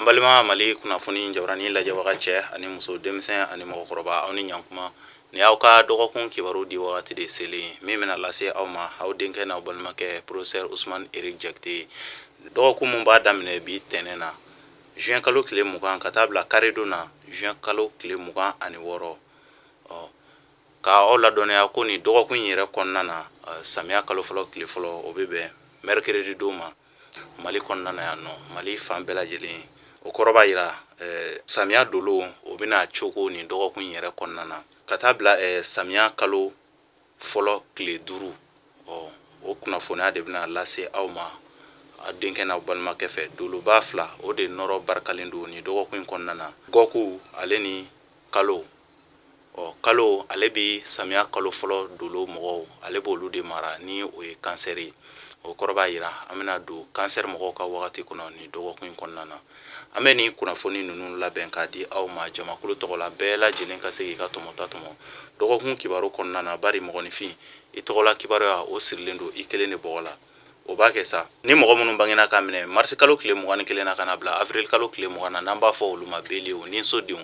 An balima Mali kunnafoni jabaranin lajɛbaga, cɛ ani muso, denmisɛn ani mɔgɔkɔrɔba, aw ni ɲankuma. Ni aw ka dɔgɔkun kibaru di wagati de selen min bɛna lase aw ma, aw denkɛ n'aw balimakɛ, professeur Usumani Eric Jakite. Dɔgɔkun mun b'a daminɛ bi tɛnɛn na, juin kalo tile 20, ka taa bila karidon na, juin kalo tile 26. Ɔ, ka aw ladɔnniya ko nin dɔgɔkun in yɛrɛ kɔnɔna na, samiya kalo fɔlɔ tile fɔlɔ, o bɛ bɛn mercredi don ma Mali kɔnɔna na yan nɔ, Mali fan bɛɛ lajɛlen. O kɔrɔ b'a yira samiya dolo, o bɛna cogo nin dɔgɔkun in yɛrɛ kɔnɔna na ka taa bila samiya kalo fɔlɔ tile 5. Ɔ, o kunnafoniya de bɛna lase aw ma a denkɛ n'aw balimakɛ fɛ. Doloba fila, o de nɔrɔ barikalen don nin dɔgɔkun in kɔnɔna na, gɔku ale ni kalo. Ɔ, kalo, ale bɛ samiya kalo fɔlɔ dolo mɔgɔw, ale b'olu de mara, ni o ye kansɛri ye. O kɔrɔ b'a yira an bɛna don kansɛri mɔgɔw ka wagati kɔnɔ nin dɔgɔkun in kɔnɔna na. An bɛ nin kunnafoni ninnu labɛn k'a di aw ma jamakulu tɔgɔ la, bɛɛ lajɛlen ka se k'i ka tɔmɔta tɔmɔ dɔgɔkun kibaru kɔnɔna na, bari mɔgɔninfin, i tɔgɔla kibaruya, o sirilen don i kelen de bɔgɔ la. O b'a kɛ sa, ni mɔgɔ minnu bangena k'a minɛ marisi kalo tile 21 na ka na bila avril kalo tile 20 na, n'an b'a fɔ olu ma belew ni so denw,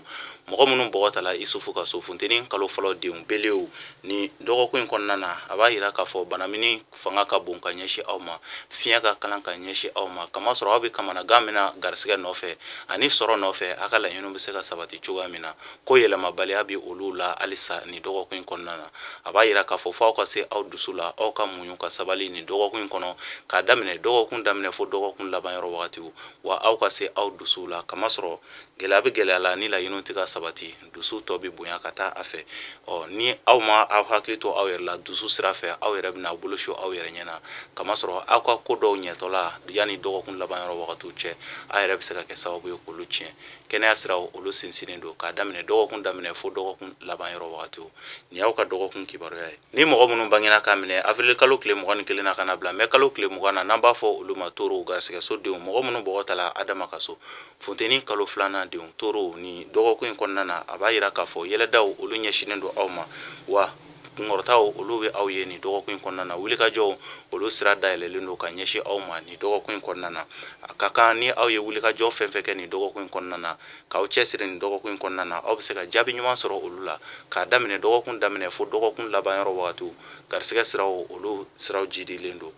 mɔgɔ minnu bɔgɔ tala Isufu ka so, funteni kalo fɔlɔ denw, belew, ni dɔgɔkun in kɔnɔna na, a b'a yira k'a fɔ banamini fanga ka bon ka ɲɛsin aw ma, fiɲɛ ka kalan ka ɲɛsin aw ma, kamasɔrɔ aw bɛ kamanagan min na garisigɛ nɔfɛ ani sɔrɔ nɔfɛ, a ka laɲiniw bɛ se ka sabati cogoya min na, ko yɛlɛmabaliya bɛ olu la halisa nin dɔgɔkun in kɔnɔna na. A b'a yira k'a fɔ f'aw ka se aw dusu la, aw ka muɲu ka sabali nin dɔgɔkun in kɔnɔ, k'a daminɛ dɔgɔkun daminɛ fo dɔgɔkun laban yɔrɔ wagatiw. Wa aw ka se aw dusu la, kamasɔrɔ gɛlɛya bɛ gɛlɛya la, ni laɲiniw tɛ ka sabati, dusu tɔ bɛ bonya ka taa a fɛ. Ɔ, ni aw ma aw hakili to aw yɛrɛ la dusu sira fɛ, aw yɛrɛ bɛna aw bolo su aw yɛrɛ ɲɛ na, kamasɔrɔ aw ka ko dɔw ɲɛtɔla yanni dɔgɔkun laban yɔrɔ wagatiw cɛ, aw yɛrɛ bɛ se ka kɛ sababu ye k'olu tiɲɛ. Kɛnɛya siraw, olu sinsinnen don k'a daminɛ dɔgɔkun daminɛ fo dɔgɔkun laban yɔrɔ wagatiw. Nin y'aw ka dɔgɔkun kibaruya ye. Ni mɔgɔ minnu bangena k'a minɛ avril kalo tile 21 na ka na bila mɛ kalo tile 20 na, n'an b'a fɔ olu ma torow, garisigɛso denw, mɔgɔ minnu bɔgɔ tala Adama ka so, funteni kalo filanan denw, torow, ni dɔgɔkun in kɔnɔna na, a b'a yira k'a fɔ yɛlɛdaw, olu ɲɛsinnen don aw ma, wa kunkɔrɔtaw, olu bɛ aw ye nin dɔgɔkun in kɔnɔna na. Wulikajɔw, olu sira dayɛlɛlen don ka ɲɛsin aw ma nin dɔgɔkun in kɔnɔna na. A ka kan ni aw ye wulikajɔ fɛn fɛn kɛ nin dɔgɔkun in kɔnɔna na, k'aw cɛsiri nin dɔgɔkun in kɔnɔna na, aw bɛ se ka jaabi ɲuman sɔrɔ olu la, k'a daminɛ dɔgɔkun daminɛ fo dɔgɔkun laban yɔrɔ wagatiw. Garisigɛ siraw, olu siraw jidilen don,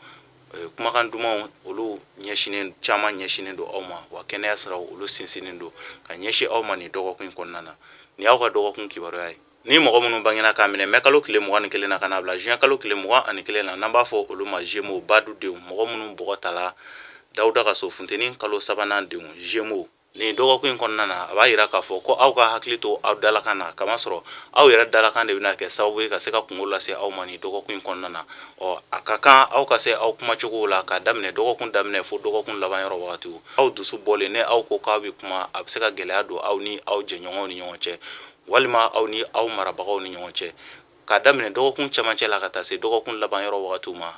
kumakan dumanw, olu ɲɛsinnen caman ɲɛsinnen don aw ma, wa kɛnɛya siraw, olu sinsinnen don ka ɲɛsin aw ma nin dɔgɔkun in kɔnɔna na. Nin y'aw ka dɔgɔkun kibaruya ye. Ni mɔgɔ minnu bangena k'a minɛ mɛ kalo tile 21 na ka na bila juin kalo tile 21 na, n'an b'a fɔ olu ma Gémeaux, badu denw, mɔgɔ minnu bɔgɔ tala Dawuda ka so, funteni kalo sabanan denw, Gémeaux, nin dɔgɔkun in kɔnɔna na, a b'a yira k'a fɔ ko aw ka hakili to aw dalakan na, kamasɔrɔ aw yɛrɛ dalakan de bɛna kɛ sababu ye ka se ka kungo lase aw ma nin dɔgɔkun in kɔnɔna na. Ɔ, a ka kan aw ka se aw kumacogow la, k'a daminɛ dɔgɔkun daminɛ fo dɔgɔkun laban yɔrɔ wagatiw. Aw dusu bɔlen, ni aw ko k'aw bɛ kuma, a bɛ se ka gɛlɛya don aw ni aw jɛɲɔgɔnw ni ɲɔgɔn cɛ, walima aw ni aw marabagaw ni ɲɔgɔn cɛ. K'a daminɛ dɔgɔkun cɛmancɛ la ka taa se dɔgɔkun laban yɔrɔ wagatiw ma,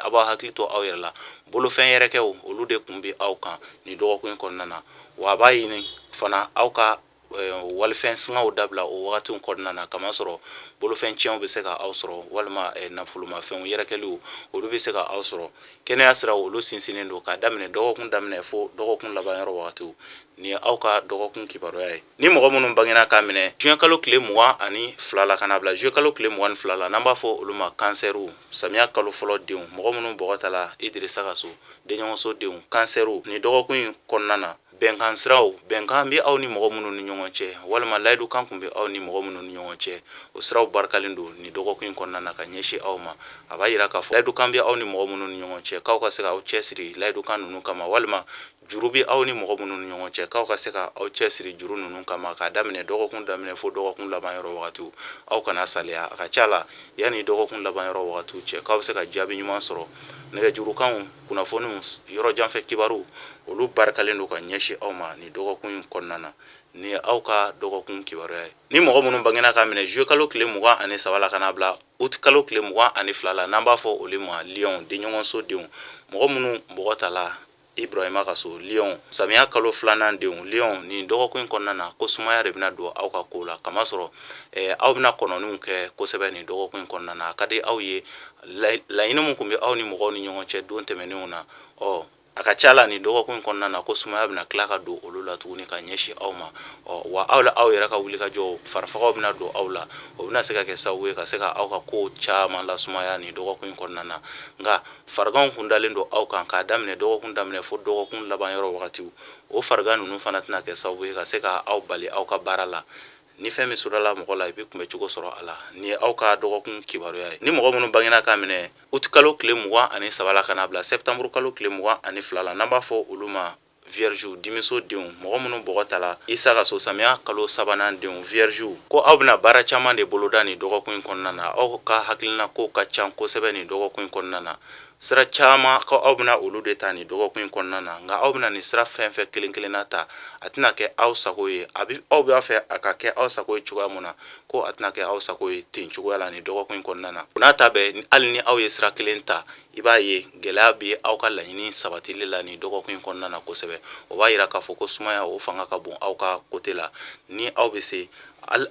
aw b'a hakili to aw yɛrɛ la. Bolofɛn yɛrɛkɛw, olu de kun bɛ aw kan nin dɔgɔkun in kɔnɔna na. Wa a b'a ɲini fana aw ka walifɛn singaw dabila o wagatiw kɔnɔna na, kamasɔrɔ bolofɛn tiɲɛw bɛ se ka aw sɔrɔ, walima nafolomafɛnw yɛrɛkɛliw, olu bɛ se ka aw sɔrɔ. Kɛnɛya siraw, olu sinsinnen don k'a daminɛ dɔgɔkun daminɛ fo dɔgɔkun laban yɔrɔ wagatiw. Nin ye aw ka dɔgɔkun kibaruya ye. Ni mɔgɔ minnu bangena k'a minɛ juin kalo tile 22 la ka na bila juillet kalo tile 22 la, n'an b'a fɔ olu ma kansɛriw, samiya kalo fɔlɔ denw, mɔgɔ minnu bɔgɔ tala Idirisa ka so, denɲɔgɔnso denw, kansɛriw, nin dɔgɔkun in kɔnɔna na, bɛnkan siraw, bɛnkan bɛ aw ni mɔgɔ minnu ni ɲɔgɔn cɛ, walima layidukan kun bɛ aw ni mɔgɔ minnu ni ɲɔgɔn cɛ, o siraw barikalen don nin dɔgɔkun in kɔnɔna na ka ɲɛsin aw ma. A b'a yira k'a fɔ layidukan bɛ aw ni mɔgɔ minnu ni ɲɔgɔn cɛ, k'aw ka se k'aw cɛsiri layidukan ninnu kama, walima juru bɛ aw ni mɔgɔ minnu ni ɲɔgɔn cɛ, k'aw ka se ka aw cɛsiri juru ninnu kama, k'a daminɛ dɔgɔkun daminɛ fo dɔgɔkun laban yɔrɔ wagatiw. Aw kana saliya, a ka ca la yanni dɔgɔkun laban yɔrɔ wagatiw cɛ, k'aw bɛ se ka jaabi ɲuman sɔrɔ. Nɛgɛjurukanw, kunnafoniw, yɔrɔ janfɛ kibaruw, olu barikalen don ka ɲɛsin aw ma nin dɔgɔkun in kɔnɔna na. Nin ye aw ka dɔgɔkun kibaruya ye. Ni mɔgɔ minnu bangena k'a minɛ juillet kalo tile 23 la ka n'a bila août kalo tile 22 la, n'an b'a fɔ olu ma lion, denɲɔgɔnso denw, mɔgɔ minnu bɔgɔ tala Ibrahima ka so, lion, samiya kalo filanan denw, lion, nin dɔgɔkun in kɔnɔna na, ko sumaya de bɛna don aw ka ko la, kamasɔrɔ aw bɛna kɔnɔniw kɛ kosɛbɛ nin dɔgɔkun in kɔnɔna na. A ka di aw ye, laɲini min tun bɛ aw ni mɔgɔw ni ɲɔgɔn cɛ don tɛmɛnenw na, ɔ, A ka ca la nin dɔgɔkun in kɔnɔna na ko sumaya bɛna tila ka don olu la tuguni ka ɲɛsin aw ma. Ɔ wa aw la, aw yɛrɛ ka wulikajɔ, farifagaw bɛna don aw la, o bɛna se ka kɛ sababu ye ka se ka aw ka kow caman lasumaya nin dɔgɔkun in kɔnɔna na. Nka fariganw kun dalen don aw kan k'a daminɛ dɔgɔkun daminɛ fo dɔgɔkun laban yɔrɔ wagatiw. O farigan ninnu fana tɛna kɛ sababu ye ka se ka aw bali aw ka baara la. Ni fɛn min surala mɔgɔ la, i bɛ kunbɛcogo sɔrɔ a la. Nin ye aw ka dɔgɔkun kibaruya ye. Ni mɔgɔ minnu bangena k'a minɛ utikalo tile 23 la ka n'a bila sɛptanburu kalo tile 22 la, n'an b'a fɔ olu ma viergew, dimiso denw, mɔgɔ minnu bɔgɔ tala Isa ka so, samiya kalo sabanan denw, viergew, ko aw bɛna baara caman de boloda nin dɔgɔkun in kɔnɔna na. Aw ka hakilina kow ka ca kosɛbɛ nin dɔgɔkun in kɔnɔna na. Sira caman ko aw bɛna olu de ta nin dɔgɔkun in kɔnɔna na. Nka aw bɛna nin sira fɛn fɛn kelen kelenna ta, a tɛna kɛ aw sago ye. A bɛ aw b'a fɛ a ka kɛ aw sago ye cogoya mun na, ko a tɛna kɛ aw sago ye ten cogoya la nin dɔgɔkun in kɔnɔna na. O n'a ta bɛɛ, hali ni aw ye sira kelen ta, i b'a ye gɛlɛya bɛ aw ka laɲini sabatili la nin dɔgɔkun in kɔnɔna na kosɛbɛ. O b'a yira k'a fɔ ko sumaya o fanga ka bon aw ka côté la. Ni aw bɛ se,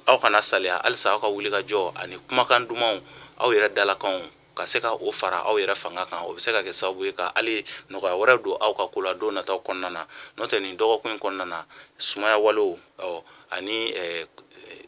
aw kana saliya halisa aw ka wulikajɔ ani kumakan dumanw, aw yɛrɛ dalakanw, ka se ka o fara aw yɛrɛ fanga kan, o bɛ se ka kɛ sababu ye ka hali nɔgɔya wɛrɛ don aw ka ko la don nataw kɔnɔna na. N'o tɛ, nin dɔgɔkun in kɔnɔna na, sumaya walew ani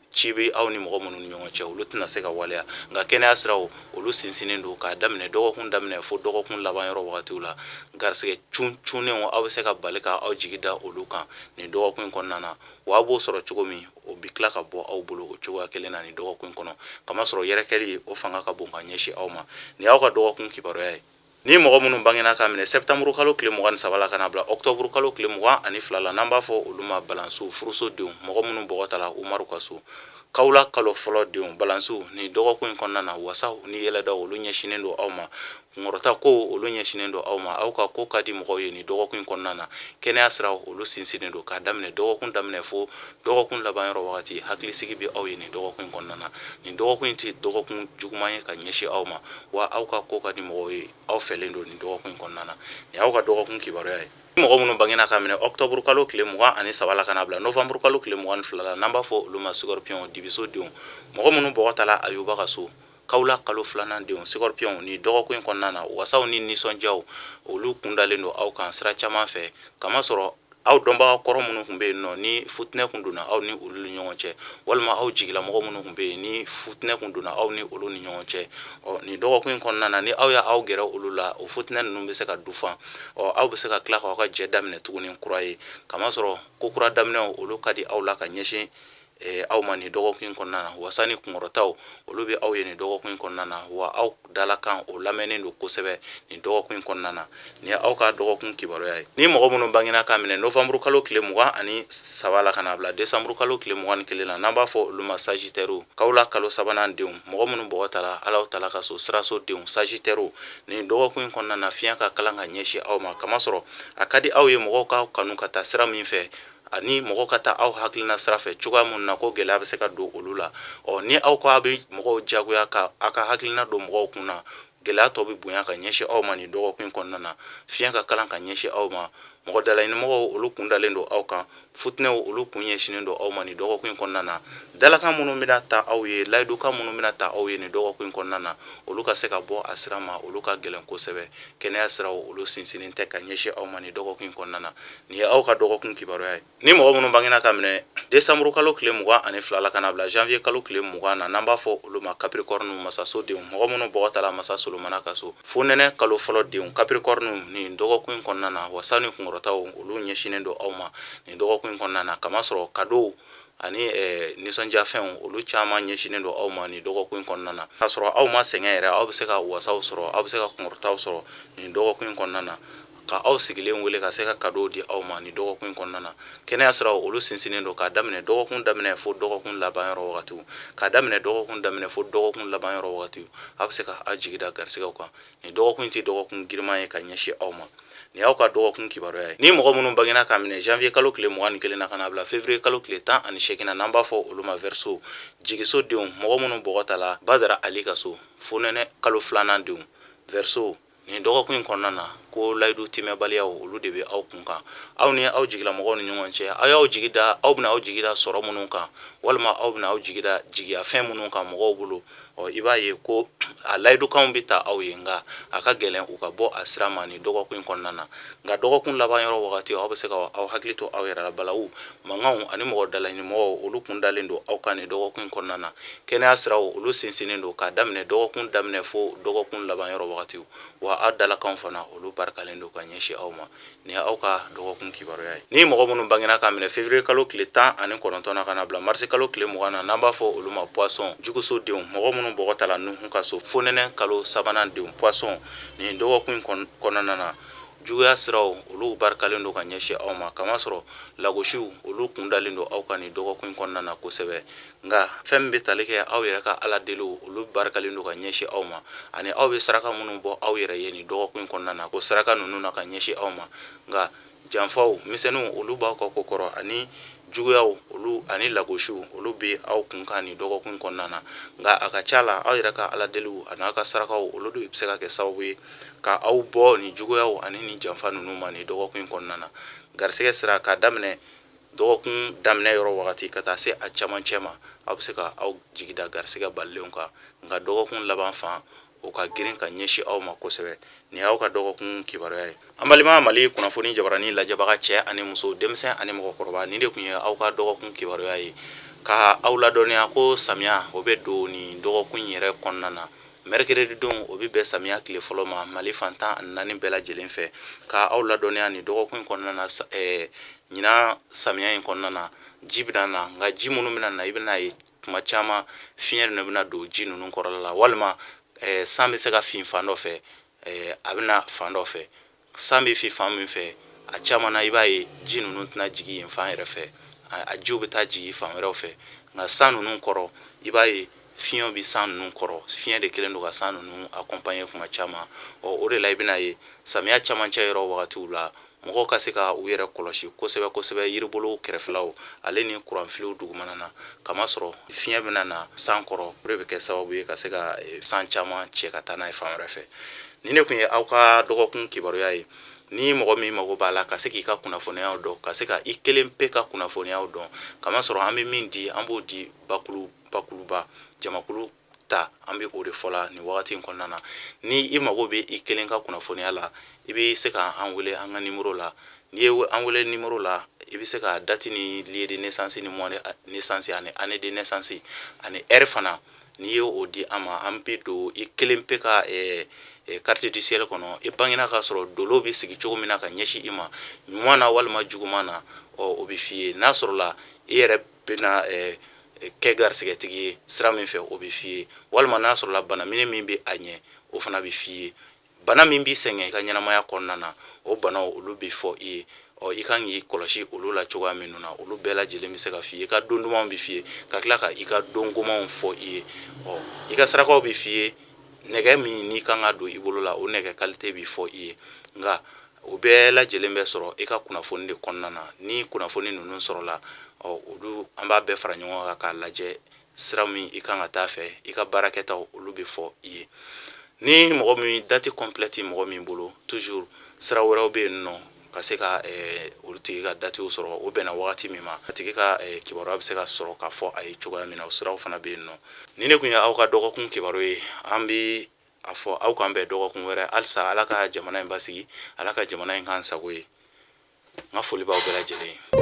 ci bɛ aw ni mɔgɔ minnu ni ɲɔgɔn cɛ, olu tɛna se ka waleya. Nka kɛnɛya siraw, olu sinsinnen don k'a daminɛ dɔgɔkun daminɛ fo dɔgɔkun laban yɔrɔ wagatiw la. Garisɛgɛ cun cunnenw, aw bɛ se ka bali ka aw jigi da olu kan nin dɔgɔkun in kɔnɔna na. Wa aw b'o sɔrɔ cogo min, o bi tila ka bɔ aw bolo o cogoya kelen na nin dɔgɔkun in kɔnɔ, kamasɔrɔ yɛrɛkɛli o fanga ka bon ka ɲɛsin aw ma. Nin y'aw ka dɔgɔkun kibaruya ye. Ni mɔgɔ minnu bangena k'a minɛ sɛptanburu kalo tile 23 la ka n'a bila ɔkutɔburu kalo tile 22 la, n'an b'a fɔ olu ma balansiw, furuso denw, mɔgɔ minnu bɔgɔ tala Umaru ka so, kawula kalo fɔlɔ denw, balansiw, nin dɔgɔkun in kɔnɔna na, wasaw ni yɛlɛdaw, olu ɲɛsinnen don aw ma. Kunkɔrɔta ko, olu ɲɛsinnen don aw ma. Aw ka ko ka di mɔgɔw ye nin dɔgɔkun in kɔnɔna na. Kɛnɛya siraw, olu sinsinnen don k'a daminɛ dɔgɔkun daminɛ fo dɔgɔkun laban yɔrɔ wagati. Hakilisigi bɛ aw ye nin dɔgɔkun in kɔnɔna na. Nin dɔgɔkun in tɛ dɔgɔkun juguman ye ka ɲɛsin aw ma, wa aw ka ko ka di mɔgɔw ye, aw fɛlen don nin dɔgɔkun in kɔnɔna na. Nin y'aw ka dɔgɔkun kibaruya ye. Mɔgɔ minnu bangena k'a minɛ ɔkutɔburu kalo tile 23 la ka n'a bila novanburu kalo tile 22 la, n'an b'a fɔ olu ma scorpion, dibiso denw, mɔgɔ minnu bɔgɔ tala Ayuba ka so, kawula kalo filanan denw, scorpion, nin dɔgɔkun in kɔnɔna na, wasaw ni nisɔndiyaw, olu kundalen don aw kan sira caman fɛ, kamasɔrɔ aw dɔnbaga kɔrɔ minnu tun bɛ yen nɔ, ni futinɛ kun donna aw ni olu ni ɲɔgɔn cɛ, walima aw jigilamɔgɔ minnu tun bɛ yen, ni futinɛ kun donna aw ni olu ni ɲɔgɔn cɛ, ɔ nin dɔgɔkun in kɔnɔna na, ni aw y'aw gɛrɛ olu la, o futinɛ ninnu bɛ se ka dufan. Ɔ aw bɛ se ka tila k'aw ka jɛ daminɛ tuguni kura ye, kamasɔrɔ ko kura daminɛw, olu ka di aw la ka ɲɛsin aw ma nin dɔgɔkun in kɔnɔna na. Wasa ni kunkɔrɔtaw, olu bɛ aw ye nin dɔgɔkun in kɔnɔna na, wa aw dalakan, o lamɛnnen don kosɛbɛ nin dɔgɔkun in kɔnɔna na. Nin ye aw ka dɔgɔkun kibaruya ye. Ni mɔgɔ minnu bangena k'a minɛ novanburu kalo tile 23 la ka n'a bila desanburu kalo tile 21 la, n'an b'a fɔ olu ma sagittairew, kawula kalo sabanan denw, mɔgɔ minnu bɔgɔ tala Alahu Taala ka so, siraso denw, sagittairew, nin dɔgɔkun in kɔnɔna na, fiɲɛ ka kalan ka ɲɛsin aw ma, kamasɔrɔ a ka di aw ye mɔgɔw k'aw kanu ka taa sira min fɛ, ani mɔgɔ ka taa aw hakilina sira fɛ cogoya minnu na, ko gɛlɛya bɛ se ka don olu la. Ɔ ni aw ko aw bɛ mɔgɔw jagoya ka aw ka hakilina don mɔgɔw kun na, gɛlɛya tɔ bɛ bonya ka ɲɛsin aw ma nin dɔgɔkun in kɔnɔna na. Fiɲɛ ka kalan ka ɲɛsin aw ma. Mɔgɔ dalaɲinimɔgɔw, olu kun dalen don aw kan. Futinɛw, olu kun ɲɛsinnen don aw ma nin dɔgɔkun in kɔnɔna na. Dalakan minnu bɛna ta aw ye, layidukan minnu bɛna ta aw ye nin dɔgɔkun in kɔnɔna na, olu ka se ka bɔ a sira ma, olu ka gɛlɛn kosɛbɛ. Kɛnɛya siraw, olu sinsinnen tɛ ka ɲɛsin aw ma nin dɔgɔkun in kɔnɔna na. Nin ye aw ka dɔgɔkun kibaruya ye. Ni mɔgɔ minnu bangena ka minɛ desanburu kalo tile 22 la ka n'a bila janvier kalo tile 20 na, n'an b'a fɔ olu ma capricorne, masaso denw, mɔgɔ minnu bɔgɔ tala masa Solomana ka so, fonɛnɛ kalo fɔlɔ denw, capricorne, nin dɔgɔkun in kɔnɔna na, wasa ni kunkɔrɔtaw, olu ɲɛsinnen don aw ma nin dɔgɔkun in kɔnɔna na, kamasɔrɔ kadow ani nisɔndiyafɛnw, olu caman ɲɛsinnen don aw ma nin dɔgɔkun in kɔnɔna na. K'a sɔrɔ aw ma sɛgɛn yɛrɛ, aw bɛ se ka wasaw sɔrɔ, aw bɛ se ka kunkɔrɔtaw sɔrɔ nin dɔgɔkun in kɔnɔna na, ka aw sigilen wele ka se ka kadow di aw ma nin dɔgɔkun in kɔnɔna na. Kɛnɛya siraw, olu sinsinnen don k'a daminɛ dɔgɔkun daminɛ fo dɔgɔkun laban yɔrɔ wagatiw, k'a daminɛ dɔgɔkun daminɛ fo dɔgɔkun laban yɔrɔ wagatiw. Aw bɛ se ka aw jigi da garisigɛw kan. Nin dɔgɔkun in tɛ dɔgɔkun giriman ye ka ɲɛsin aw ma. Nin y'aw ka dɔgɔkun kibaruya ye. Ni mɔgɔ minnu bangena k'a minɛ janvier kalo tile 21 na ka n'a bila février kalo tile 18 na, n'an b'a fɔ olu ma verseau, jigiso denw, mɔgɔ minnu bɔgɔ tala Badara Ali ka so, fonɛnɛ kalo filanan denw, verseau, nin dɔgɔkun in kɔnɔna na, ko ko layidu timɛbaliyaw olu de bɛ aw kun kan aw ni aw jigilamɔgɔw ni ɲɔgɔn cɛ. Aw y'aw jigi da, aw bɛna aw jigi da sɔrɔ minnu kan, walima aw bɛna aw jigi da jigiyafɛn minnu kan mɔgɔw bolo, ɔ i b'a ye ko a layidukanw bɛ ta aw ye, nka a ka gɛlɛn u ka bɔ a sira ma nin dɔgɔkun in kɔnɔna na. Nka dɔgɔkun laban yɔrɔ wagati, aw bɛ se ka aw hakili to aw yɛrɛ la. Balawu mankanw ani mɔgɔ dalaɲinimɔgɔw, olu kun dalen don aw kan nin dɔgɔkun in kɔnɔna na. Kɛnɛya siraw, olu sinsinnen don k'a daminɛ dɔgɔkun daminɛ fo dɔgɔkun laban yɔrɔ wagatiw, wa aw dalakanw fana, olu barikalen don ka ɲɛsin aw ma. Nin ye aw ka dɔgɔkun kibaruya ye. Ni mɔgɔ minnu bangena k'a minɛ février kalo tile 19 na ka na bila marisi kalo tile 20 na, n'an b'a fɔ olu ma poisson, juguso denw, mɔgɔ minnu bɔgɔ tala Nuhu ka so, fonɛnɛ kalo sabanan denw, poisson, nin dɔgɔkun in kɔnɔna na, juguya siraw, olu barikalen don ka ɲɛsin aw ma, kamasɔrɔ lagosiw, olu kun dalen don aw kan nin dɔgɔkun in kɔnɔna na kosɛbɛ. Nka fɛn min bɛ tali kɛ aw yɛrɛ ka Ala deliw, olu barikalen don ka ɲɛsin aw ma, ani aw bɛ saraka minnu bɔ aw yɛrɛ ye nin dɔgɔkun in kɔnɔna na, o saraka ninnu na ka ɲɛsin aw ma. Nka janfaw misɛnninw, olu b'aw ka ko kɔrɔ, ani juguyaw olu ani lagosiw, olu bɛ aw kun kan nin dɔgɔkun in kɔnɔna na. Nka a ka ca la, aw yɛrɛ ka Ala deliw ani aw ka sarakaw, olu de bɛ se ka kɛ sababu ye ka aw bɔ nin juguyaw ani nin janfa ninnu ma nin dɔgɔkun in kɔnɔna na. Garisɛgɛ sira, k'a daminɛ dɔgɔkun daminɛ yɔrɔ wagati ka taa se a camancɛ ma, aw bɛ se ka aw jigi da garisɛgɛ balilenw kan. Nka dɔgɔkun laban fan, o ka girin ka ɲɛsin aw ma kosɛbɛ. Nin y'aw ka dɔgɔkun kibaruya ye. An balima Mali kunnafoni jabarani lajɛbaga, cɛ ani muso, denmisɛn ani mɔgɔkɔrɔba, nin de tun ye aw ka dɔgɔkun kibaruya ye, ka aw ladɔnniya ko samiya o bɛ don nin dɔgɔkun yɛrɛ kɔnɔna na. Mercredi don, o bɛ bɛn samiya tile fɔlɔ ma Mali fan 14 bɛɛ lajɛlen fɛ. Ka aw ladɔnniya nin dɔgɔkun in kɔnɔna na, ɲinan samiya in kɔnɔna na, ji bɛna na. Nka ji minnu bɛna na, i bɛna ye tuma caman fiɲɛ de bɛna don ji ninnu kɔrɔla la, walima san bɛ se ka fin fan dɔ fɛ, a bɛna fan dɔ fɛ. San bɛ fin fan min fɛ, a caman na, i b'a ye ji ninnu tɛna jigin yen fan yɛrɛ fɛ, a jiw bɛ taa jigin fan wɛrɛw fɛ. Nka san ninnu kɔrɔ, i b'a ye fiɲɛ bɛ san ninnu kɔrɔ, fiɲɛ de kɛlen don ka san ninnu accompagner kuma caman. Ɔ o de la, i bɛna ye samiya camancɛ yɔrɔ wagatiw la, mɔgɔw ka se ka u yɛrɛ kɔlɔsi kosɛbɛ kosɛbɛ yiribolow kɛrɛfɛlaw ale ni kuranfiliw dugumana na, kamasɔrɔ fiɲɛ bɛna na san kɔrɔ, o de bɛ kɛ sababu ye ka se ka san caman cɛ ka taa n'a ye fan wɛrɛ fɛ. Nin de tun ye aw ka dɔgɔkun kibaruya ye. Ni mɔgɔ min mago b'a la ka se k'i ka kunnafoniyaw dɔn, ka se ka i kelen pe ka kunnafoniyaw dɔn, kamasɔrɔ an bɛ min di, an b'o di bakulu bakuluba jamakulu ta, an bɛ o de fɔ la nin wagati in kɔnɔna na. Ni i mago bɛ i kelen ka kunnafoniya la, i bɛ se ka an wele an ka nimoro la. N'i ye an wele nimoro la, i bɛ se ka date ni lieu de naissance ni mois de naissance ani année de naissance ani heure fana, n'i ye o di an ma, an bɛ don i kelen pe ka carte du ciel kɔnɔ, i bangena k'a sɔrɔ dolo bɛ sigi cogo min na ka ɲɛsin i ma, ɲuman na walima juguman na, ɔ o bɛ f'i ye. N'a sɔrɔla i yɛrɛ bɛna kɛ garisɛgɛtigi ye sira min fɛ, o bɛ f'i ye, walima n'a sɔrɔla bana minɛ min bɛ a ɲɛ, o fana bɛ f'i ye. Bana min b'i sɛgɛn i ka ɲɛnamaya kɔnɔna na, o banaw, olu bɛ fɔ i ye, ɔ i kan k'i kɔlɔsi olu la cogoya minnu na, olu bɛɛ lajɛlen bɛ se ka f'i ye. I ka don dumanw bɛ f'i ye, ka tila ka i ka don gomanw fɔ i ye. Ɔ i ka sarakaw bɛ f'i ye, nɛgɛ min n'i kan ka don i bolo la, o nɛgɛ qualité bɛ fɔ i ye. Nka o bɛɛ lajɛlen bɛ sɔrɔ i ka kunnafoni de kɔnɔna na. Ni kunnafoni ninnu sɔrɔla, ɔ olu an b'a bɛɛ fara ɲɔgɔn kan k'a lajɛ sira min i kan ka taa fɛ, i ka baarakɛtaw, olu bɛ fɔ i ye. Ni mɔgɔ min date complète mɔgɔ min bolo, toujours sira wɛrɛw bɛ yen nɔ ka se ka olu tigi ka datew sɔrɔ, o bɛnna wagati min ma, a tigi ka kibaruya bɛ se ka sɔrɔ k'a fɔ a ye cogoya min na, o siraw fana bɛ yen nɔ. Nin de tun ye aw ka dɔgɔkun kibaru ye. An bɛ a fɔ aw k'an bɛn dɔgɔkun wɛrɛ. Halisa Ala ka jamana in basigi, Ala ka jamana in k'an sago ye. N ka foli b'aw bɛɛ lajɛlen ye.